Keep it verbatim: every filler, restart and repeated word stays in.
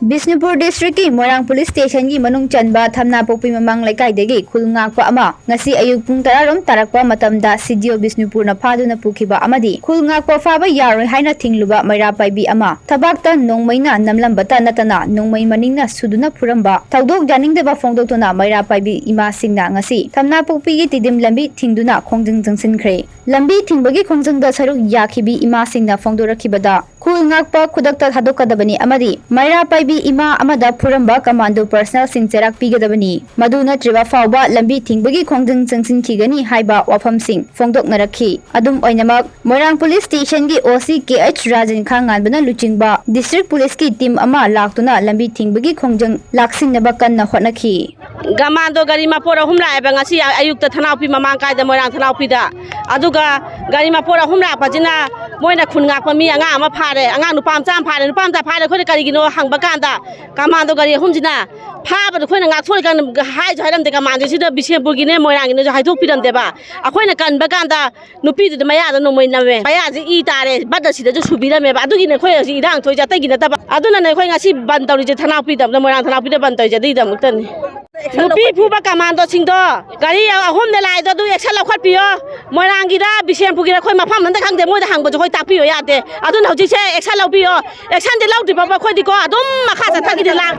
ꯕꯤꯁꯅꯨꯄꯨꯔ ꯗꯤꯁꯇ꯭ꯔꯤꯛꯀꯤ ꯃꯣꯏꯔꯥꯡ ꯄꯨꯂꯤꯁ ꯁ꯭ꯇꯦꯁꯟꯒꯤ ꯃꯅꯨꯡ ꯆꯟꯕ ꯊꯝꯅꯥꯄꯣꯛꯄꯤ ꯃꯃꯥꯡ ꯂꯩꯀꯥꯏꯗꯒꯤ ꯈꯨꯜ ꯉꯥꯛꯄ ꯑꯃ ꯉꯁꯤ ꯑꯌꯨꯛ ꯄꯨꯡ ꯇꯔꯥ ꯔꯣꯝ ꯇꯥꯔꯛꯄ ꯃꯇꯝꯗ ꯁꯤ ꯗꯤ ꯑꯣ ꯕꯤꯁꯅꯨꯄꯨꯔꯅ ꯐꯥꯗꯨꯅ ꯄꯨꯈꯤꯕ ꯑꯃꯗꯤ ꯈꯨꯜ ꯉꯥꯛꯄ ꯐꯥꯕ ꯌꯥꯔꯣꯏ ꯍꯥꯏꯅ ꯊꯤꯡꯂꯨꯕ ꯃꯩꯔꯥ ꯄꯥꯏꯕꯤ ꯑꯃ ꯊꯕꯥꯛꯇ ꯅꯣꯡꯃꯩꯅ ꯅꯝꯂꯝꯕꯇ ꯅꯠꯇꯅ ꯅꯣꯡꯃꯩ ꯃꯅꯤꯡꯅ ꯁꯨꯗꯨꯅ ꯐꯨꯔꯝꯕ ꯊꯧꯗꯣꯛ ꯌꯥꯅꯤꯡꯗꯕ ꯐꯣꯡꯗꯣꯛꯇꯨꯅ ꯃꯩꯔꯥ ꯄꯥꯏꯕꯤ ꯏꯃꯥꯁꯤꯡꯅ ꯉꯁꯤ ꯊꯝꯅꯥꯄꯣꯛꯄꯤꯒꯤ ꯇꯤꯗꯤꯝ ꯂꯝꯕꯤ ꯊꯤꯡꯗꯨꯅ ꯈꯣꯡꯖꯪ ꯆꯪꯁꯤꯟꯈ꯭ꯔꯦ꯫ ꯂꯝꯕꯤ ꯊꯤꯡꯕꯒꯤ ꯈꯣꯡꯖꯪꯗ ꯁꯔꯨꯛ ꯌꯥꯈꯤꯕꯤ ꯏꯃꯥꯁꯤꯡꯅ ꯐꯣꯡꯗꯣꯔꯛꯈꯤꯕꯗ, ꯈꯨꯜ ꯉꯥꯛꯄ ꯈꯨꯗꯛꯇ ꯊꯥꯗꯣꯛꯀꯗꯕꯅꯤ ꯑꯃꯗꯤ ꯃꯩꯔꯥ ꯄꯥꯏꯕꯤ ꯏꯃꯥ ꯑꯃꯗ ꯐꯨꯔꯝꯕ ꯀꯃꯥꯟꯗꯣ ꯄꯔꯁꯅꯦꯜꯁꯤꯡ ꯆꯩꯔꯥꯛ ꯄꯤꯒꯗꯕꯅꯤ꯫ ꯃꯗꯨ ꯅꯠꯇ꯭ꯔꯤꯕ ꯐꯥꯎꯕ ꯂꯝꯕꯤ ꯊꯤꯡꯕꯒꯤ ꯈꯣꯡꯖꯪ ꯆꯪꯁꯤꯟꯈꯤꯒꯅꯤ ꯍꯥꯏꯕ ꯋꯥꯐꯝꯁꯤꯡ ꯐꯣꯡꯗꯣꯛꯅꯔꯛꯈꯤ꯫ ꯑꯗꯨꯝ ꯑꯣꯏꯅꯃꯛ, ꯃꯣꯏꯔꯥꯡ ꯄꯨꯂꯤꯁ ꯁ꯭ꯇꯦꯁꯟꯒꯤ ꯑꯣ ꯁꯤ ꯀꯦ ꯑꯩꯆ ꯔꯥꯖꯦꯟ ꯈꯥꯉꯥꯟꯕꯅ ꯂꯨꯆꯤꯡꯕ ꯗꯤꯁꯇ꯭ꯔꯤꯛ ꯄꯨꯂꯤꯁꯀꯤ ꯇꯤꯝ ꯑꯃ ꯂꯥꯛꯇꯨꯅ ꯂꯝꯕꯤ ꯊꯤꯡꯕꯒꯤ ꯈꯣꯡꯖꯪ ꯂꯥꯛꯁꯤꯟꯅꯕ ꯀꯟꯅ ꯍꯣꯠꯅꯈꯤ꯫ ꯀꯃꯥꯟꯗꯣ ꯒꯥꯔꯤ ꯃꯄꯣꯠ ꯑꯍꯨꯝ ꯂꯥꯛꯑꯦꯕ ꯉꯁꯤ ꯑꯌꯨꯛꯇ ꯊꯅꯥꯎꯄꯤ ꯃꯃꯥꯡ ꯀꯥꯏꯗ, ꯃꯣꯏꯔꯥꯡ ꯊꯅꯥꯎꯄꯤꯗ꯫ ꯑꯗꯨꯒ ꯒꯥꯔꯤ ꯃꯄꯣꯠ ꯑꯍꯨꯝ ꯂꯥꯛꯄꯁꯤꯅ ꯃꯣꯏꯅ ꯈꯨꯟ ꯉꯥꯛꯄ ꯃꯤ ꯑꯉꯥꯡ ꯑꯃ ꯐꯥꯔꯦ, ꯑꯉꯥꯡ ꯅꯨꯄꯥ ꯃꯆꯥ ꯑꯃ ꯐꯥꯔꯦ꯫ ꯅꯨꯄꯥ ꯃꯆꯥ ꯐꯥꯔꯦ, ꯑꯩꯈꯣꯏꯅ ꯀꯔꯤꯒꯤꯅꯣ ꯍꯪꯕ ꯀꯥꯟꯗ, ꯀꯃꯥꯟꯗꯣ ꯒꯥꯔꯤ ꯑꯍꯨꯝꯁꯤꯅ ꯐꯥꯕꯗ ꯑꯩꯈꯣꯏꯅ ꯉꯥꯛꯊꯣꯛꯏꯀꯥꯟꯗ ꯍꯥꯏꯁꯨ ꯍꯥꯏꯔꯝꯗꯦ, ꯀꯃꯥꯟꯗꯣꯁꯤꯗ ꯕꯤꯁꯦꯝꯄꯨꯔꯒꯤꯅꯦ ꯃꯣꯏꯔꯥꯡꯒꯤꯅꯦꯁꯨ ꯍꯥꯏꯗꯣꯛꯄꯤꯔꯝꯗꯦꯕ꯫ ꯑꯩꯈꯣꯏꯅ ꯀꯟꯕ ꯀꯥꯟꯗ ꯅꯨꯄꯤꯗꯨꯗ ꯃꯌꯥꯗ ꯅꯣꯡꯃꯩ ꯅꯝꯃꯦ꯫ ꯃꯌꯥꯁꯦ ꯏ ꯇꯥꯔꯦ, ꯕꯠ ꯑꯁꯤꯗꯁꯨ ꯁꯨꯕꯤꯔꯝꯃꯦꯕ꯫ ꯑꯗꯨꯒꯤꯅꯦ ꯑꯩꯈꯣꯏ ꯍꯧꯖꯤꯛ ꯏꯔꯥꯡ ꯊꯣꯛꯏꯁꯦ, ꯑꯇꯩꯒꯤ ꯅꯠꯇꯕ꯫ ꯑꯗꯨꯅꯅꯦ ꯑꯩꯈꯣꯏ ꯉꯁꯤ ꯕꯟ ꯇꯧꯔꯤꯁꯦ, ꯊꯅꯥꯎꯄꯤꯗ, ꯃꯣꯏꯔꯥꯡ ꯊꯅꯥꯎꯄꯤꯗ ꯕꯟ ꯇꯧꯔꯤꯁꯦ ꯑꯗꯨꯒꯤꯗꯃꯛꯇꯅꯤ꯫ ꯅꯨꯄꯤ ꯐꯨꯕ ꯀꯃꯥꯟꯗꯣꯁꯤꯡꯗꯣ ꯒꯥꯔꯤ ꯑꯍꯨꯝꯅꯦ ꯂꯥꯛꯏꯗꯣ, ꯑꯗꯨ ꯑꯦꯛꯁꯟ ꯂꯧꯈꯠꯄꯤꯌꯣ꯫ ꯃꯣꯏꯔꯥꯡꯒꯤꯔ ꯕꯤꯁꯦꯝꯄꯨꯔꯒꯤꯔ ꯑꯩꯈꯣꯏ ꯃꯐꯝ ꯑꯝꯇ ꯈꯪꯗꯦ, ꯃꯣꯏꯗ ꯍꯪꯕꯁꯨ ꯑꯩꯈꯣꯏ ꯇꯥꯛꯄꯤꯌꯣ ꯌꯥꯗꯦ꯫ ꯑꯗꯨꯅ ꯍꯧꯖꯤꯛꯁꯦ ꯑꯦꯛꯁꯟ ꯂꯧꯕꯤꯌꯣ꯫ ꯑꯦꯛꯁꯟꯁꯦ ꯂꯧꯗ꯭ꯔꯤ ꯐꯥꯎꯕ ꯑꯩꯈꯣꯏꯗꯤꯀꯣ ꯑꯗꯨꯝ ꯃꯈꯥ ꯆꯠꯊꯈꯤꯗꯤ ꯂꯥꯡ